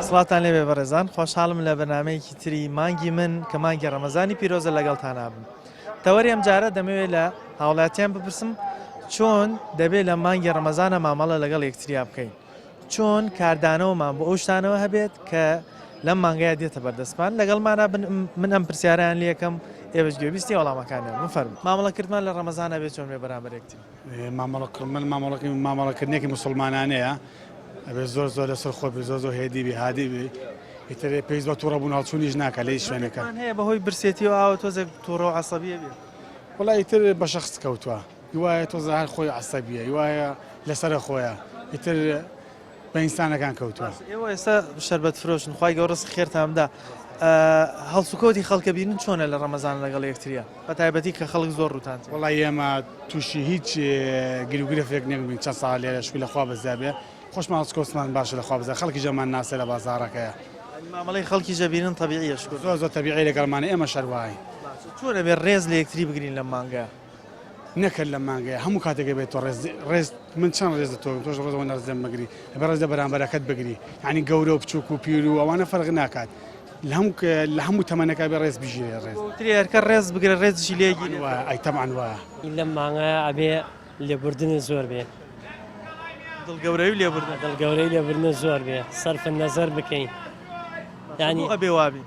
سڵاتان لێبێ بەڕێزان خۆشحاڵم لە بەرنمەیەکی تری مانگی من کە مانگی ڕەمەزانی پیرۆزە لەگەڵتان بم تەوەری ئەم جارە دەمەوێت لە هاوڵاتیان بپرسم چۆن دەبێت لە مانگی ڕەمەزانە مامەڵە لەگەڵ یەکتریا بکەین چۆن کاردانەوەمان بۆ ئەو شتانەوە هەبێت کە لەم مانگەیە دێتە بەردەستمان لەگەڵمانە بن من ئەم پرسیاران لەکەم ئێوەش گوێبیستی وەڵامەکانیان بفەرموو مامەڵەکردمان لە ڕەمەزانە بێت چۆن بێ بەرامبەر یەکتری مامەڵەکردن مامەڵەکە مامەڵەکردنێکی موسڵمانانەیە ئەبێ زۆر زۆر لەسەر خۆ بێ زۆر زۆر هێدی بێ هادی بێ ئیتر پێویست بە تووڕە بوون هەڵچوونیش ناکە لە هیچ شوێنەکە هەیە بەهۆی برسێتی و ئاوە تۆزێک تووڕە و عەسەبیە بێ وەڵا ئیتر بە شەخس کەوتووە هیوایە تۆزە هەر خۆی عەسەبیە هیوایە لەسەرە خۆیە ئیتر بە ئینسانەکان کەوتووە. ئێوە ئێستا شەربەت فرۆشن خوای گەورە ڕزقی خێرتان بدا هەڵسوکەوتی خەڵکە بینن چۆنە لە ڕەمەزان لەگەڵ یەکتریا بە تایبەتی کە خەڵک زۆر ڕووتان تێ. وەڵای ئێمە تووشی هیچ گیروگرفتێک نەبووین چەند ساڵە لێرە شوکر لە خوا بەزیا بێ خۆشمان هەڵسوکەوتمان باشە لە خوا بەزیا خەڵکیش ئەمان ناسێ لە بازاڕەکەیا. یانی مامەڵەی خەڵکیش ئەبینن تەبیعیە شوکر. زۆر زۆر تەبیعی لەگەڵمانە ئێمەش هەر واین. باشە چۆن ئەبێ ڕێز لە یەکتری بگرین لەم مانگە؟ نەک هەر لەم مانگەیە هەموو کاتێک ئەبێت تۆ ڕێز ڕێز من چەند ڕێز لە تۆ بگرم تۆش ڕێز ئەوەندە ڕێز لێم بگری ئەبێ ڕێز لە بەرامبەرەکەت بگری یعنی گەورە و بچووک و پیر و ئەوانە فەرق ناکات لە هەموو لە هەموو تەمەنەکە بێ ڕێز بگیرێ ڕێز تری هەرکە ڕێز بگرە ڕێزیشی لێ گیرێ وایە ئەی تەبعەن وایە. لەم مانگەیا ئەبێ لێبوردن زۆر بێ. دڵ گەورەی و لێبوردن. دڵ گەورەی لێبوردن زۆر بێ سەرف نەزەر بکەین. یانی بۆ ئەبێ وابی؟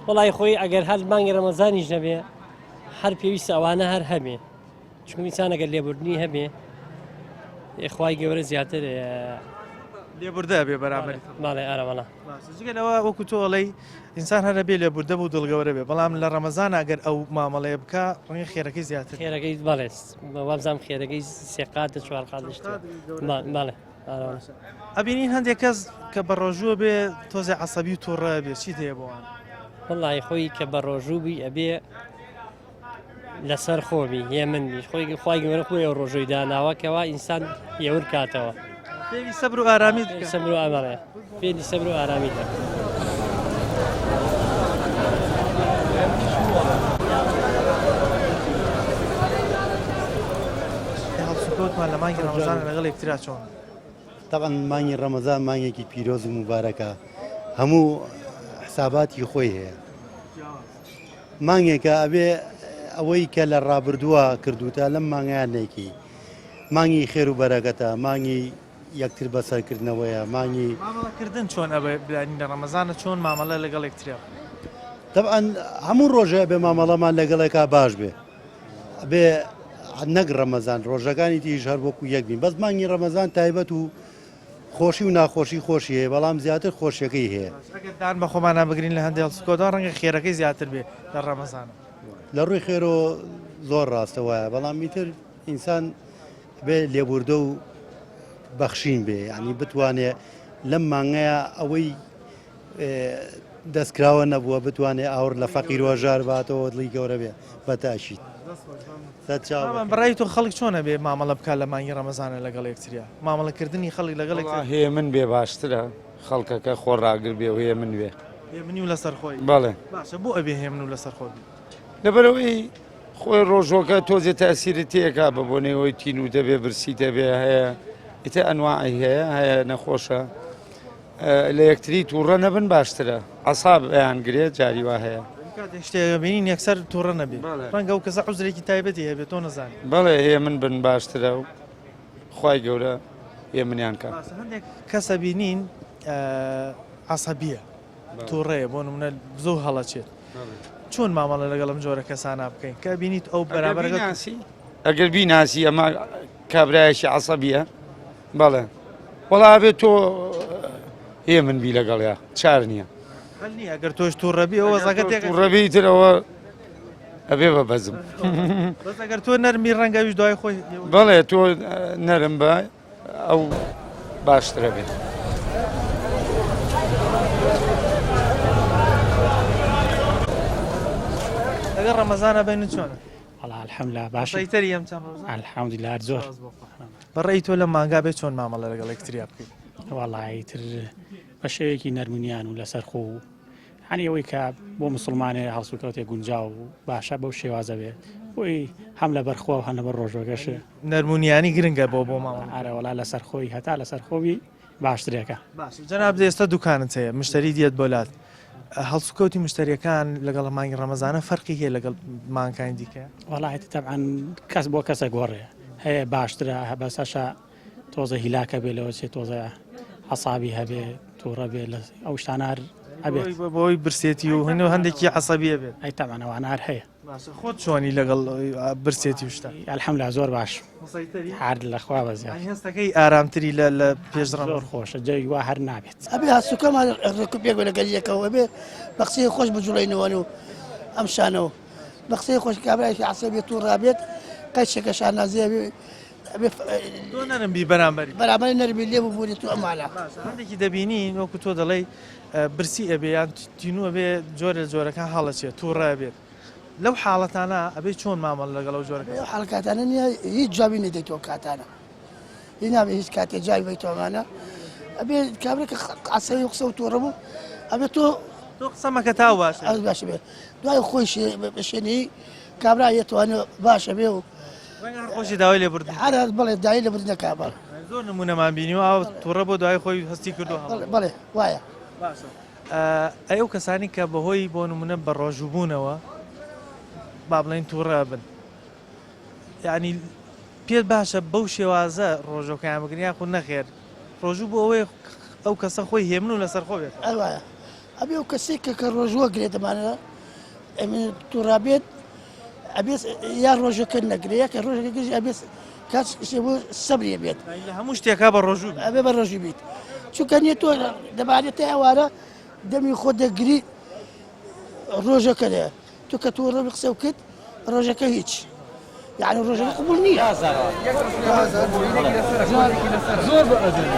وەڵای خۆی ئەگەر هەر مانگی ڕەمەزانیش نەبێ هەر پێویستە ئەوانە هەر هەبێ چونکە ئینسان ئەگەر لێبوردنی هەبێ خوای گەورە زیاتر لێبوردە بێ بەرامبەر بەڵێ ئارە وەڵا جگە لەوە وەکو تۆ ئەڵێی ئینسان هەر بێ لێبوردە بوو دڵگەورە بێ بەڵام لە ڕەمەزان ئەگەر ئەو مامەڵەیە بکە ڕەنگە خێرەکەی زیاتر خێرەکەی بەڵێ وابزانم خێرەکەی سێ قاتە چوار قات بەڵێ ئەبینین هەندێک کەس کە بە ڕۆژووە بێ تۆزێ عسەبی و تووڕە بێ چی هەیە بۆوان وڵی خۆی کە بە ڕۆژوو بی ئەبێ لەسەر خۆبی هێمن بی خۆی خی گەورە خۆی ئەو ڕۆژووی داناوە کەوا ئینسان هێور کاتەوە فێری سەبر و ئارامی سەبر و ئامەڵێ فێری سەبر و ئارامی دەکات. هەڵسوکەوتمان لە مانگی ڕەمەزان لەگەڵ یەکترا چۆن؟ تەبعەن مانگی ڕەمەزان مانگێکی پیرۆز و موبارەکە هەموو حساباتی خۆی هەیە مانگێکە ئەبێ ئەوەی کە لە ڕابردووە کردوتە لەم مانگیان نێکی مانگی خێر و بەرەکەتە مانگی یەکتر بەسەرکردنەوەیە مانگی. مامەڵە کردن چۆن ئەبێ بزانین لە ڕەمەزانە چۆن مامەڵە لەگەڵ یەکتریا بکەین؟ تەبعەن هەموو ڕۆژێ ئەبێ مامەڵەمان لەگەڵێکا باش بێ ئەبێ نەک ڕەمەزان ڕۆژەکانی تریش هەر وەکو یەک بین بەس مانگی ڕەمەزان تایبەت و خۆشی و ناخۆشی خۆشی هەیە بەڵام زیاتر خۆشیەکەی هەیە. ئەگەر دان بە خۆمانا بگرین لە هەندێ هەڵسوکەوتدا ڕەنگە خێرەکەی زیاتر بێ لە ڕەمەزانە. لە ڕووی خێرەوە زۆر ڕاستە وایە بەڵام ئیتر ئینسان بێ لێبوردە و بەخشین بێ یعنی بتوانێ لەم مانگەیە ئەوەی دەستکراوە نەبووە بتوانێ ئاور لە فەقیر وەژار باتەوە دڵی گەورە بێ بەتاشیت بەڕای تۆ خەڵک چۆنە بێ مامەڵە بکات لە مانگی ڕەمەزانە لەگەڵ یەکتریا مامەڵەکردنی خەڵک لەگەڵ هەیە من بێ باشترە خەڵکەکە خۆ ڕاگر بێ و هەیە من بێ هێمنی و لەسەر خۆی بەڵێ باشە بۆ ئەبێ هێمن و لەسەر خۆ لەبەرەوەی خۆی ڕۆژۆکە تۆزێ تاسیری تێکا بە بۆنەوەی تینوو دەبێ برسی دەبێ هەیە ئیتر ئەنواعی هەیە هەیە نەخۆشە لە یەکتری تووڕە نەبن باشترە عساب ئەیان گرێ جاری وا هەیە کاتێک شتێک بینین یەکسەر تووڕە نەبێ ڕەنگە ئەو کەسە عوزرێکی تایبەتی هەبێت تۆ نەزانی بەڵێ هەیە من بن باشترە و خوای گەورە هێمنیان کە هەندێک کەسە بینین عسەبیە تووڕەیە بۆ نمونە زۆر هەڵەچێت چۆن مامەڵە لەگەڵ ئەم جۆرە کەسانە بکەین کە بینیت ئەو بەرامبەرەکە ئەگەر بیناسی ئەمە کابرایەکی عسەبیە بەڵێ وەڵا ئەبێت تۆ هێ من بی لەگەڵیا چار نییە ئەگەر تۆش تووڕەبی ئەوە زەکە تووڕەبی ترەوە ئەبێ بە بەزم بەس ئەگەر تۆ نەرمی ڕەنگەویش دوای خۆی بەڵێ تۆ نەرم بە ئەو باشترە بێت. لەگەڵ ڕەمەزانە بینن چۆنە؟ وەڵا الحمدلله باشە سەیتەری ئەم چەند ڕۆژە الحمدلله هەر زۆر بە ڕێی تۆ لەم مانگا بێ چۆن مامەڵە لەگەڵ یەکتریا بکەیت وەڵا ئیتر بە شێوەیەکی نەرمونیان و لەسەر خۆ و. هەنی ئەوەی کە بۆ مسلمانێ هەڵسوکەوتێ گونجاو و باشە بەو شێوازە بێ بۆی هەم لە بەرخوا و هەم لەبەر ڕۆژوەکەش. نەرمونیانی گرنگە بۆ بۆ مامەڵە. ئەرە وەڵا لەسەر خۆی هەتا لەسەر خۆبی باشترێکە. باشە جەنابت ئێستا دوکانت هەیە مشتەری دێت بۆ لات هەڵسوکەوتی مشتەریەکان لەگەڵ مانگی ڕەمەزانە فەرقی هەیە لەگەڵ مانگەکانی دیکە؟ وەڵا تەبعەن کەس بۆ کەسە گۆڕێ هەیە باشترە بەس هەشە تۆزە هیلاکە بێ لەوە چێ تۆزە عەسابی هەبێ تووڕە بێ لە ئەو شتانە هەر ئەبێت. بەهۆی برسێتی و هەندێک هەندێکی عەسەبی ئەبێت. ئەی تەبعەن ئەوانە هەر هەیە. باشە خۆت چۆنی لەگەڵ برسێتی و شتە؟ الحمدلله زۆر باش. مسەیتەری؟ هەر لە خوا بەزیاد. یانی هەستەکەی ئارامتری لە لە پێش ڕەمەزان؟ زۆر خۆشە جەوی وا هەر نابێت. ئەبێ هەستوکەمان ڕێک و پێک بێ لەگەل یەکەوە ئەبێ بە قسەی خۆش بجوڵێینەوە و ئەم شانەوە بە قسەی خۆش کابرایەکی عەسەبی تووڕە بێت قەیچێکە شانازی ئەبێ تۆ نەرم بی بەرامبەری. بەرامبەری نەرمی لێ ببوری تۆ ئەمانە. باشە هەندێکی دەبینین وەکو تۆ دەڵێی برسی ئەبێ یان تینوو ئەبێ جۆرێ لە جۆرەکان هەڵەچێ تووڕە ئەبێت لەو حاڵەتانە ئەبێ چۆن مامەڵە لەگەڵ ئەو جۆرە لەو حاڵەتانە نییە هیچ جوابی نەدەیتەوە کاتانە هیچ نابێ هیچ کاتێ جوابی بەیتەوە ئەمانە ئەبێ کابرا کە عەسەبی و قسە و تووڕە بوو ئەبێ تۆ تۆ قسە مەکە تا باشە باشە بێ دوای خۆی شێنەی کابرا یەتوانێ باشە بێ و ڕەنگە هەر خۆشی داوای لێبوردن هەر هەر بەڵێ داوای لێبوردن دەکا بەڵێ. زۆر نموونەمان بینیوە ئاو تووڕە بۆ دوای خۆی هەستی کردو هەڵ بەڵێ بەڵێ وایە. باشە ئەی ئەو کەسانی کە بەهۆی بۆ نمونە بە ڕۆژووبوونەوە با بڵێین تووڕە بن یعنی پێت باشە بەو شێوازە ڕۆژەکەیان بگرن یاخود نەخێر ڕۆژوو بۆ ئەوەی ئەو کەسە خۆی هێمن و لەسەر خۆ بێت هەر وایە ئەبێ ئەو کەسێک کە کە ڕۆژووە گرێ دەمانە ئەمن تووڕابێت ئەبێ یا ڕۆژەکە نەگرێ یا کە ڕۆژەکە گرژ ئەبێ کاس شتێ بۆ سەبری بێت لە هەموو شتێکا بە ڕۆژوو بیت. ئەبێ بە ڕۆژوو بیت چونکە نیە تۆ دەبارێت تا ئێوارە دەمی خۆ دەگری ڕۆژەکە دێ تۆ کە تووڕە بی قسە کرد ڕۆژەکە هیچ یعنی ڕۆژەکە قبول نییە. زۆر بە ئەدەبی.